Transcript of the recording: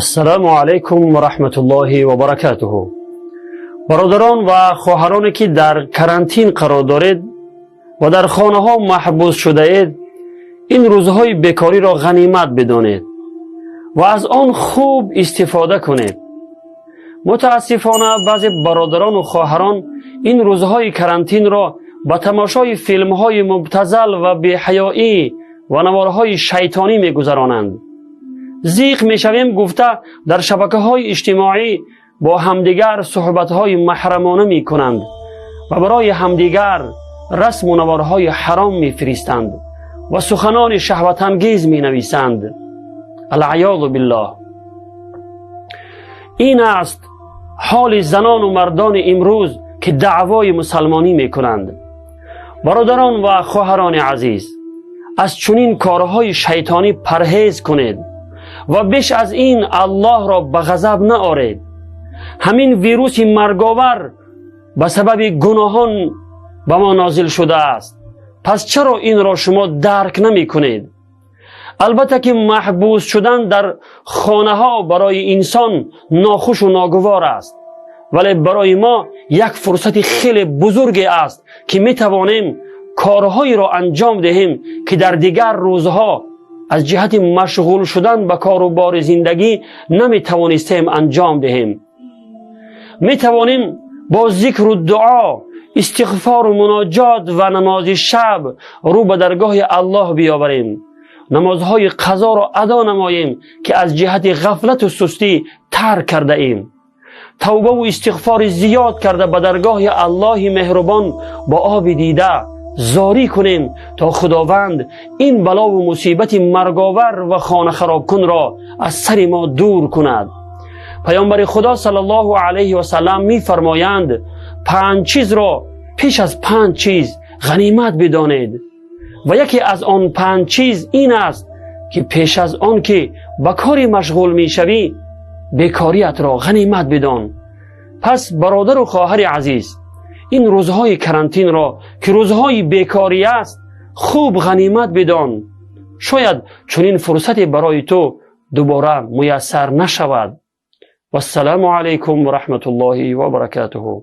Ассалому алайкум ва раҳматуллоҳи ва баракатуҳу. Бародарон ва хоҳароне, ки дар карантин қарор доред ва дар хонаҳо маҳбус шудаед, ин рӯзҳои бекориро ғанимат бидонед ва аз он хуб истифода кунед. Мутаассифона, баъзе бародарону хоҳарон ин рӯзҳои карантинро ба тамошои филмҳои мубтазал ва беҳаёӣ ва наворҳои шайтонӣ мегузаронанд. Зиқ мешавем гуфта, дар шабакаҳои иҷтимоӣ бо ҳамдигар суҳбатҳои маҳрамона мекунанд ва барои ҳамдигар расму наворҳои ҳаром мефиристанд ва суханони шаҳватангез менависанд. Алъаёзу биллоҳ. Ин аст ҳоли занону мардони имрӯз, ки даъвои мусалмонӣ мекунанд. Бародарон ва хоҳарони азиз, аз чунин корҳои шайтонӣ парҳез кунед ва беш аз ин Аллоҳро ба ғазаб наоред. Ҳамин вируси марговар ба сабаби гуноҳон ба мо нозил шудааст. Пас чаро инро шумо дарк намекунед? Албатта, ки маҳбус шудан дар хонаҳо барои инсон нохушу ногувор аст, вале барои мо як фурсати хеле бузурге аст, ки метавонем корҳоеро анҷом диҳем, ки дар дигар рӯзҳо аз ҷиҳати машғул шудан ба кору бори зиндагӣ наметавонистем анҷом диҳем. Метавонем бо зикру дуо, истиғфору муноҷот ва намози шаб рӯ ба даргоҳи Аллоҳ биёварем, намозҳои қазоро адо намоем, ки аз ҷиҳати ғафлату сустӣ тарк кардаем, тавбаву истиғфори зиёд карда, ба даргоҳи Аллоҳи меҳрубон бо оби дида зорӣ кунем, то Худованд ин балову мусибати марговар ва хонахаробкунро аз сари мо дур кунад. Паёмбари Худо саллаллоҳу алайҳи васаллам мефармоянд: «Панҷ чизро пеш аз панҷ чиз ғанимат бидонед», ва яке аз он панҷ чиз ин аст, ки пеш аз он ки ба коре машғул мешавӣ, бекориятро ғанимат бидон. Пас, бародару хоҳари азиз, ин рӯзҳои карантинро, ки рӯзҳои бекорӣ аст, хуб ғанимат бидон. Шояд чунин фурсате барои ту дубора муяссар нашавад. Вассалому алайкум ва раҳматуллоҳи ва баракатуҳу.